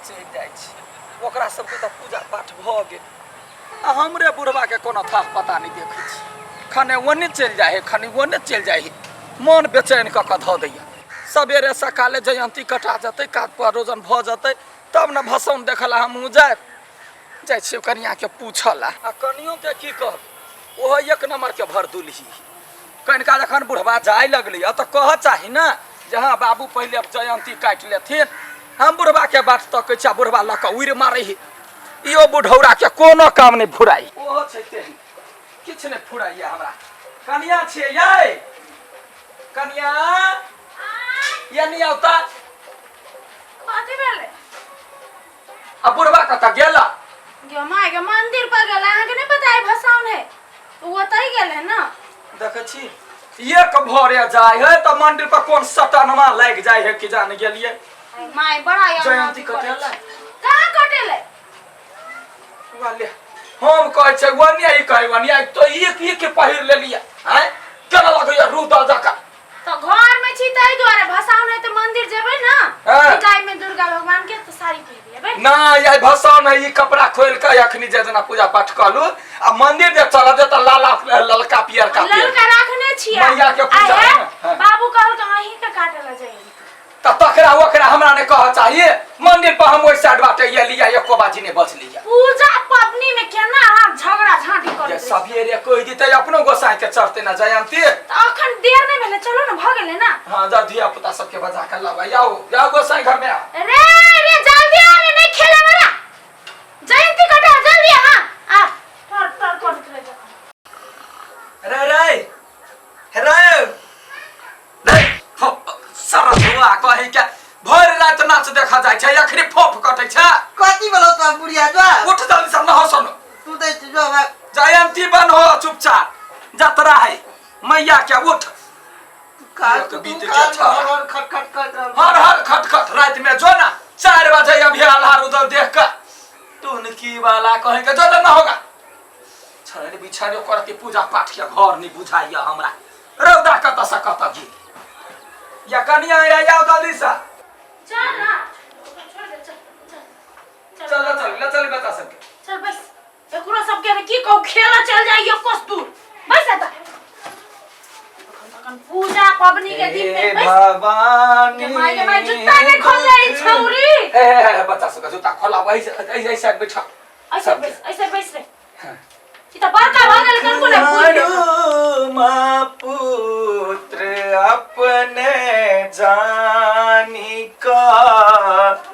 चलि जाइ छै ओकरा सबके तऽ पूजा पाठ भऽ गेल आ हमरे बुढ़बाके कोनो थाह पता नहि देखै छी खने ओने चलि जाइ हइ खने ओने चलि जाइ हइ मन बेचैन कऽ कऽ धऽ दैया सवेरे सकाले जयन्ती कटा जेतै काज परोजन भऽ जेतै तब ने भसौन देखऽ लए हमहूँ जायब जाइ छियै कनियाके पूछऽ लए आ कनियोके की कहब ओहो एक नम्बरके भरदुलही कनिका जखन बुढ़बा जाय लगलै तऽ कहऽ चाही ने जे हँ बाबू पहिले जयन्ती काटि लेथिन हम बुढ़बाके बाट तकै छी आ बुढ़बा लऽ कऽ उड़ि मारै हइ इहो बुढ़ौराके कोनो काम नहि फुराइ ओहो छै तेहन किछु नहि फुराइए हमरा कनिया छियै यै कनिया यानी औता कथी भेलै आ बुढ़बा कतऽ गेला गे माय गे मंदिर पर गेला अहाँके नहि पता है भसाउन है ओ ओतहि गेल है ना देखै छी एक भरे जाय है तऽ मंदिर पर कोन सटनमा लागि जाय है कि जान गेलियै अरे माय बड़ा यार जयंती कटेलै कहाँ कटेलै वाले हम कहै छै वनिया ई कहै वनिया तो एक एक के पहिर लेलियै आँय केना लगैया रूदल जकाँ तो घर में छी ताहि दुआरे भसाउन है तऽ मंदिर जेबै ना हाँ। विदाई में दुर्गा भगवान के तो साड़ी पहिर लेबै ना आई भसाउन है ई कपड़ा खोल के अखनी जे जेना पूजा पाठ कलू आ मंदिर जे चल जे तऽ लाला ललका पियरका पियर ललका राखने छियै मैया के पूजा आ हे, है ना? हाँ। बाबू कहलक अहीं के काटे ला जाइए तऽ तकरा ओकरा हमरा नहि कहऽ चाहिए मंदिर पर हम ओहि साइड बाटे एलियै एको बाजी नहि बचलियै पूजा पबनी में केना अहाँ झगड़ा झांटी जे करबै सवेरे कहि दितै अपनो गोसाई के चढ़ते ना जयंती तऽ अखन देर नहि भेलै चलो ने भऽ गेलै ना हाँ जा धिया पुता सबके बजा के लाबै आउ जाओ गोसाई घर में आओ रे रे जल्दी आ रे नहीं खेले वाला जयंती कटा जल्दी आ हाँ आ तर तर करत रह जा रे रे रे रे सरसुआ कही के भरि राति नाच देखा जाइ छै अखनी फोफ कटै छै कथी बोलो तो बुढ़िया जो उठ जल्दी से नहो सुनो तू तो जो जयंती बन हो चुपचाप जतरा है मैया के उठ काल एक तू बीत के काल छह। हर खट खट कर रहल। हर हर खट खट राति में जो ना 4 बजे अभी आल्हार उदल देख के टुनकी वाला कहे के जो ना होगा छड़े बिछाड़े करके पूजा पाठ के घर नहीं बुझाइया हमरा रौदा कतऽ से कतऽ गेल या कनिया या जाओ जल्दी से चल ना छोड़ दे चल चल चल चल ले चल बच्चा सबके चल बस एकरो सबके की कहू खेला चल जाइयो कोस दूर बस एतऽ अखन पूजा पबनी के दिन में बस भवानी के माय के माय जूता नहीं खोलले ई छौरी ए, ए, ए, बच्चा सबके जूता खोला वही से ऐसे ऐसे बैठा ऐसे बैस ऐसे बैस रे ई तऽ बड़का भऽ गेल कनको ने भूल गेल। माँ पुत्र अपने जानी का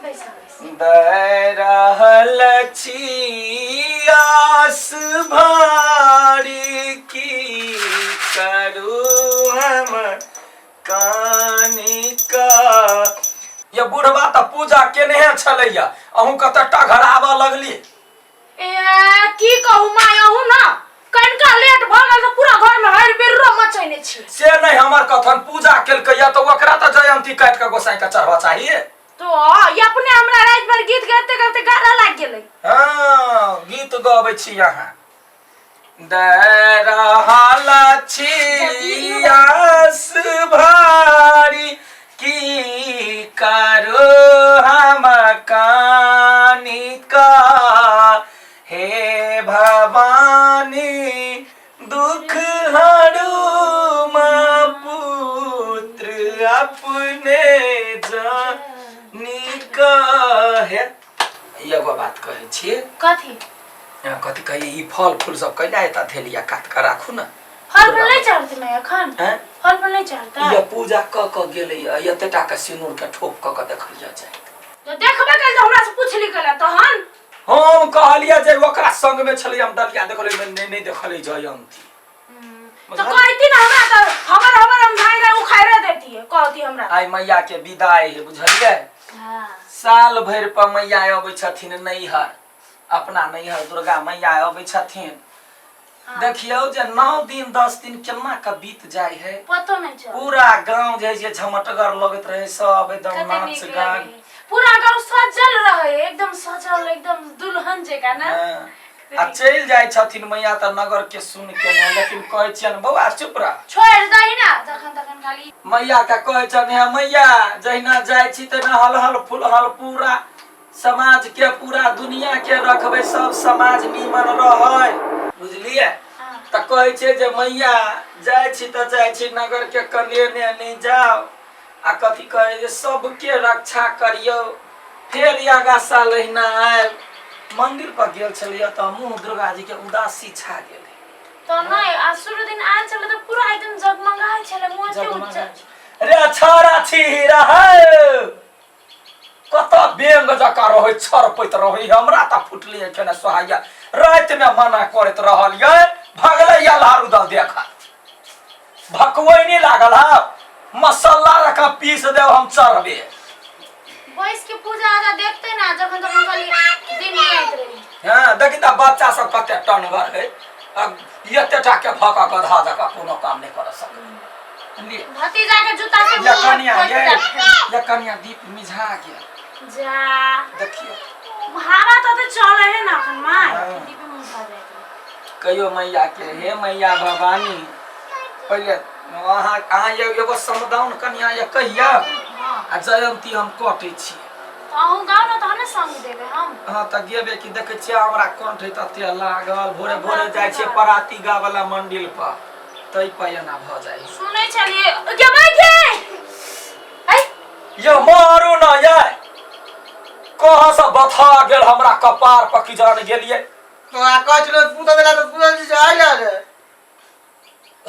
बैस बैस दे रहल छी आस भारी की करू हम कानिका ये बुढ़वा तऽ पूजा केने छलैया अहूँ कतऽ टघराबऽ लगली ए की कहू माय अहूँ ना कनिका लेट भऽ गेल तऽ पूरा घर में हर बिर्रो मचैने छी से नहि हमर कथन पूजा केलकैया तऽ ओकरा तऽ जयंती काटि कऽ गोसाई के चढ़बऽ चाहिए तो ई अपने हमरा राति भर गीत गाते गाते गाला लागि गेलै हँ गीत गबै छी अहाँ दे रहल छी आस भारी की करू हम कानिका हे भवानी दुख हरू माँ पुत्र अपने जानिका हे एगो बात कहै छी कथी कथी कही ई फल फूल सब कैला एता धेलिया काट कऽ राखू ने फल फूल नहि चढ़तै माय एखन हैं? फल फूल नहि चढ़तै ये पूजा कऽ कऽ गेलै एते टा के सिनूर के ठोप कऽ कऽ देखलियै जाय जब देखबे कल तऽ हमरा से पूछली कला तहन हम कहलियै जे ओकरा संग में छलै हम डलिया देखलियै नहि नहि देखलियै जयंती तो कहती ना हमरा तो हमर हमर हम धाई रहे उखाड़े देती है कहती हमरा आइ मैया के विदाई है बुझलियै हां साल भरि पर मैया अबै छथिन नैहर अपना नैहर दुर्गा मैया अबै छथिन देखियौ जे 9 दिन 10 दिन केना के बीत जाइ है पतो नहीं चल पूरा गांव जे है से झमटगर लगैत रहे सब एकदम कते नाच नीक गान लगे पूरा गांव सजल रहे एकदम सजल एकदम दुल्हन जकाँ ना हाँ। आ चलि जाइ छथिन मैया तऽ नगर के सुन के ने लेकिन कहै छियनि बौआ चुप रह छोड़ दही ना जखन तखन खाली मैया के कहै छनि हे मैया जहिना जाइ छी तहिना हल हल फूल हल पूरा समाज के पूरा दुनिया के रखबै सब समाज नीमन रहै बुझलियै। तऽ कहै छै जे मैया जाइ छी तऽ जाइ छी नगर के कनेने नहि जाउ आ कथी कहै जे सबके रक्षा करियौ। फेर आगा साल अहिना आयल मंदिर पर गेल छलियै तऽ मुँह दुर्गा जी के उदासी छा गेलै। तऽ नहि आ शुरू दिन आयल छलै तऽ पूरा एकदम जगमगाइ छलै मुँह एते उज्जर। रे छौड़ा छी रहै कत बेंग जकाँ रहै छरपैत रहै हमरा तऽ फुटले एखन सोहाइया रातिमे मना करैत रहल यै भगलै या लारू दल देख भकवैनी लागल हा मसाला जकाँ पीस देब हम चढ़बे। बैस के पूजा आजा देखते ना जखन तखन खाली दिन राति रही। हाँ देखी तऽ बच्चा सब कते टनगर है एते टा के भऽ कऽ गधा जकाँ कोनो काम नहि कर सकै। भतीजा के जूता से या कनिया ये या कनिया दीप मिझा गेल जा देखियो हवा तो तो चले है ना अखन माय। हाँ। दीप मिझा जाए। कहियो मैया के हे मैया भवानी पहिले अहाँ अहाँ एगो समदाउन कनिया ये कहिया आ जयंती हम कटै छी। अहूँ गाउ ना तहन संग देबै हम। हाँ तऽ गेबे की देखै छियै हमरा कंठ तते लागल भोरे भोरे जाइ छियै पराती गावला मंदिर पर तै पर एना भऽ जाइ। सुनै छलियै गेबै के ऐ यो मारू ना ये कहाँ से बथा गेल हमरा कपार पर की जान गेलियै। तोरा कहै छलौ पूजा देला तऽ पूजा जी आयल रे।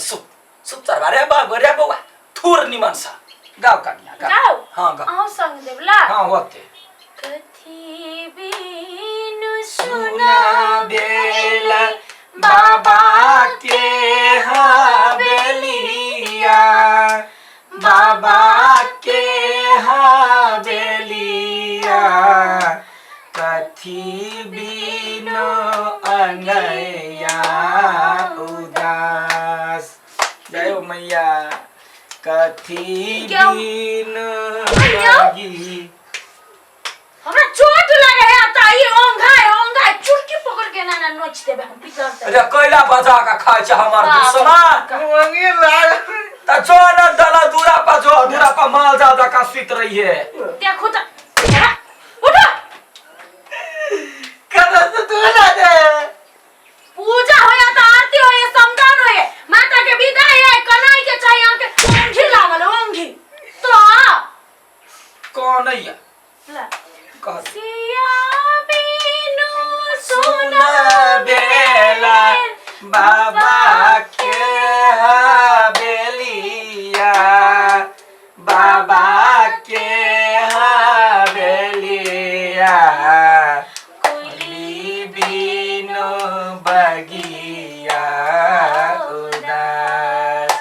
सुत सुत चरबा रे बाबू रे बौआ थूर निमन सा गाओ कनिया गाओ। गाउ हाँ गाओ। अहूँ संग देबला। हाँ होते। कथी बिनु सुना बेला बाबा के हवेलिया बाबा के हवेलिया कथी बिनु अंगैया उदास। जय हो मैया कथी बिनु बगी। हमरा चोट लगे है त ई ओंघाय ओंघाय चुटकी पकड़ के ना ना नोच देबे हम भीतर से। अरे कैला बजा के खाइ छै हमर दुश्मन। मुंगी लाल त जो न दला दूरा पर जो दूरा पर माल जाल जकाँ सुति रहिए। देखू त उठो। कना से तू ना दे। पूजा होया त आरती होया समदान होया माता के विदाई है कनाई के चाहिए अहाँ के ओंघी लागल ओंघी तो कौन है ला कह सिया बिनु सुना बेला बाबा के हवेलिया बाबा के हवेलिया कोली बिनु बगिया उदास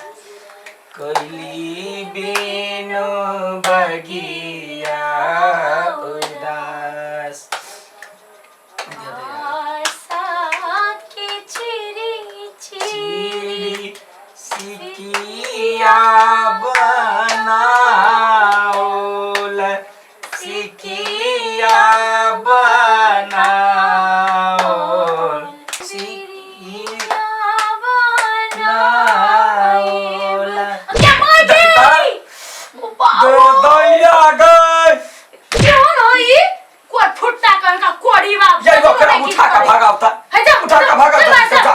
कोली बिनु बगिया उदास। आशा के चिरी चिरी चिरी सिकिया बनाओल सिकिया बनाओल सिकिया बनाओल। क्या मार गई दैया गई केहन हो ई कोई फुट्टा कह का कोड़ी बाप ये ओकरा उठा के भगावता है जा उठा के भगावता चल जा जा।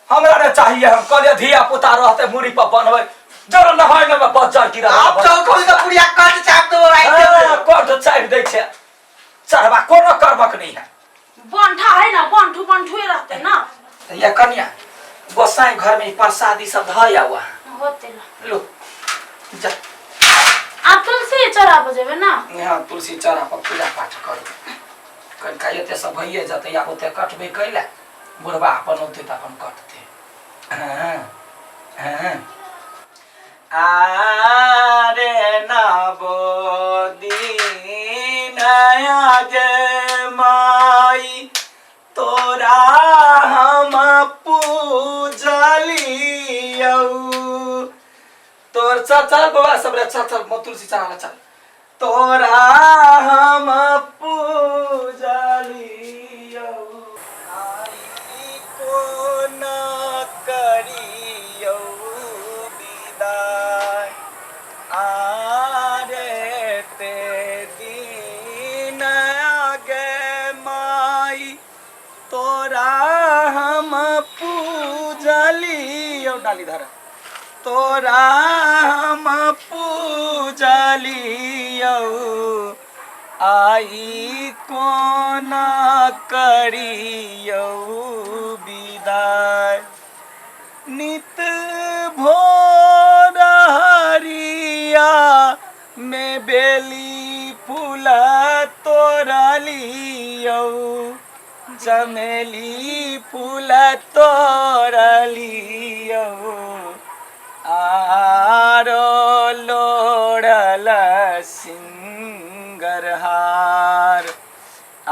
हमरा ने चाहिए हम कहलिए धिया पुता रहते मुड़ी पर बनबै जरा नहाय में बज्जर गिरा आप चल खोल के बुढ़िया कट चाप दो राइट। कट चापि दै छै चढ़बा कोनो करबक नहीं है। बंठा है ना बंठू बंठुए रहते ना। ये कन्या गोसाई घर में प्रसादी सब धय आवा होते ना लो जा। आप तुलसी चढ़ा बजेबे ना। यहाँ तुलसी चढ़ा पर पूजा पाठ करू कनिका एते सब भइए जेतै या ओते कटबै कैला बुढ़बा अपन औतै तऽ अपन कटतै। हाँ, हाँ। आरे नबो दिन गे माई तोरा हम पूजलियौ तोर चल चल बौआ सब रे चल चल तुलसी चढ़ा चल तोरा हम पूजलियौ आई कोना करियौ विदाई आरे ते दिन तोरा हम पूजलियौ डाली धर तोरा हम पूजलियौ आई कोना करियौ विदाई नित भोर हरिया में बेली फूल तोड़लियौ चमेली फूल तोड़लियौ आरो लोड़ल सिंगरहार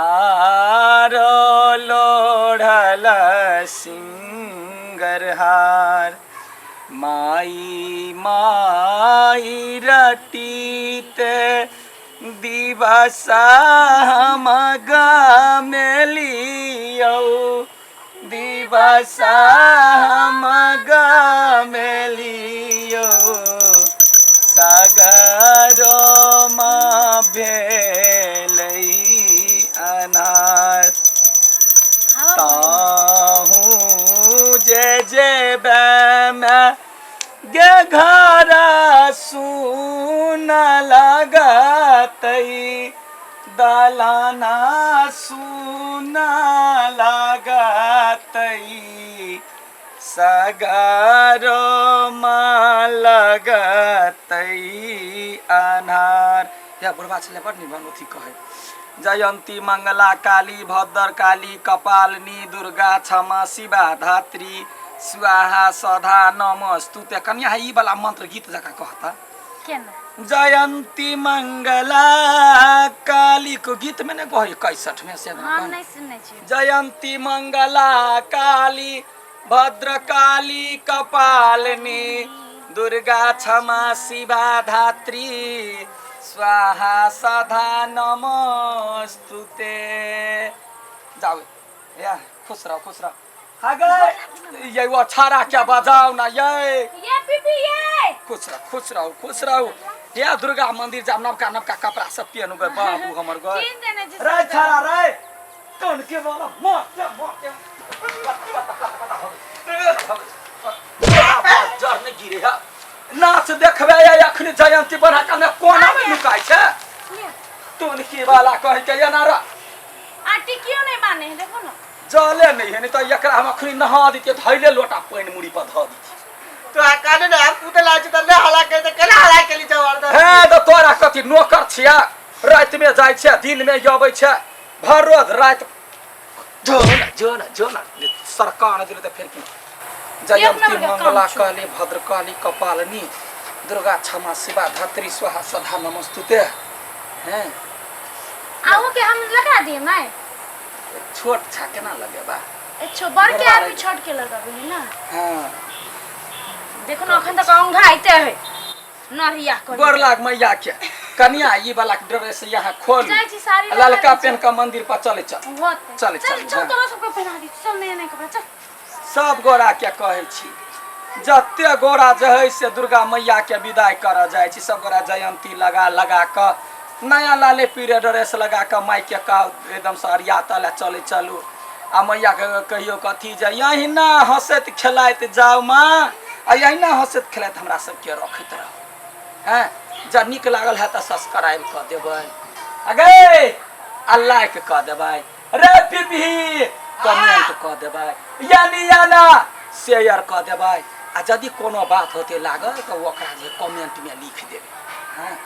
आरो लोढ़ल सिंगरहार माई माई रटीते दिवस हम गमेलियौ दिवस हम गमेलियौ सगरो मा भेलै अनार ताहू जे जेबे गे घर सुन लगतै दलाना सुन लगतै सगरो लगतै अन्हार। या बुढ़बा छलै बड़ निमन अथी कहै जयंती मंगला काली भद्र काली कपालिनी दुर्गा क्षमा शिवा धात्री स्वाहा सदा नमस्तुते। कनिया ई वाला मंत्र गीत जकाँ कहता केना? जयंती मंगला काली को गीत में ने कहे 61 में से हम नहीं सुनने छी। जयंती मंगला काली भद्र काली कपालिनी दुर्गा क्षमा शिवा धात्री स्वाहा सदा नमस्तुते। जाओ या खुश रहो खुश रहो। हाँ गए ये वो छाड़ा क्या बजाओ ना ये ये पीपी ये खुश रहो खुश रहो खुश रहो। या दुर्गा मंदिर जाब नवका नवका कपड़ा सब पहनू गए बाबू हमर गए कीन देने छी रे छाड़ा रे तोन के बोला मोर के मोर के जर नहीं गिरे है नाच देखबे या अखनी जयंती बना के कोना में लुकाइ छै तोन के वाला कह के ये ना आ टिकियो नहीं माने है देखो ना जले नहीं है नहीं तो एकरा हम अखनी नहा दितियै धैले लोटा पानि मुड़ी पर धऽ दितियै। तो काने ना पूता लाज त ने हला के त केना हला के ली जाव त हे तऽ तोरा कथी नौकर छिया राति में जाइ छै दिन में अबै छै भर रोज राति जो ना जो ना जो ना सरकार दिले तऽ फेर की। जयंती नंबर के काम मंगला छौ। काली भद्रकाली कपालिनी दुर्गा क्षमा शिवा धात्री स्वाहा सदा नमस्तुते। हैं आहू के हम लगा दिए मैं छोट छा केना लगेबा? अच्छो बड़ के आदमी छोट के लगाबे है ना। हाँ देखो ना अखन तक औंघा आइते है नरिया कर गोर लाग मैया के कनिया ई वाला ड्रेस यहाँ खोल जाइ छी साड़ी लगा ललका दै छी। पेन के मंदिर पर चले चल होते। चल, चल चल, चल हाँ। तोरा सबके पहना दी चल नया नया कपड़ा चल। सब गोरा के कहै छी जते गोरा जे है से दुर्गा मैया के विदाई करऽ जाइ छी। सब गोरा जयंती लगा लगा कऽ नया लाले पीरे ड्रेस लगा कऽ माय के कह एकदम से अरिया तले चले चलू आ मैया के कहियो कथी जे अहिना हंसैत खेलाइत जाउ माँ आ अहिना हंसैत खेलाइत हमरा सबके रखैत रहू। हैं जब नीक लागल है तऽ सब्सक्राइब कऽ देबै अगे आ लाइक कऽ देबै रे पीपी कमेंट कऽ देबै यानी याना शेयर कऽ देबै आ यदि कोनो बात होते लागल तऽ ओकरा जे कमेंट में लिख देबै। हाँ।